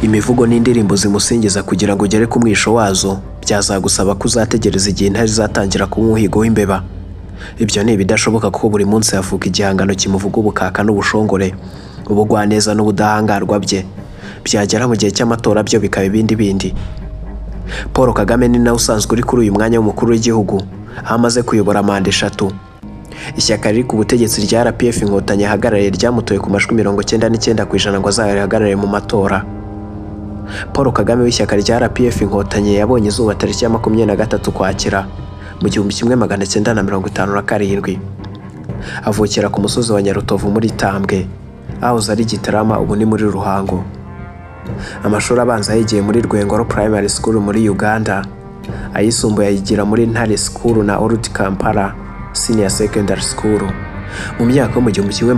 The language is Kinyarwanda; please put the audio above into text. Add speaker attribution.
Speaker 1: Imivugo n'indirimbo zimusingiza, kugira ngo ugere ku mwisho wazo byazagusaba ko uzategereza igihe intare izatangira kuba umuhigo w'imbeba. Ibyo ni ibidashoboka, kuko buri munsi havuka igihangano kimuvuga ubukaka n'ubushongore, ubugwaneza n'ubudahangarwa bye. Byagera mu gihe cy'amatora byo bikaba ibindi bindi. Paul Kagame ni nawe usanzwe uri kuri uyu mwanya w'umukuru w'igihugu, aho amaze kuyobora manda 3. Ishyaka riri ku butegetsi rya RPF Inkotanyi ahagarariye ryamutoye ku majwi 99% ngo azarihagarare mu matora. Paul Kagame w'ishyaka rya RPF Inkotanyi yabonye izuba tariki ya 23 Ukwakira mu 1957, avukira ku musozi wa Nyarutovu muri Tambwe, ahoze ari Gitarama, ubu ni muri Ruhango. Amashuri abanza yayigiye muri Rwengoro Primary School muri Uganda, ayisumbuye ayigira muri Ntare School na Old Kampala Senior Secondary School. Mu myaka yo mu 1900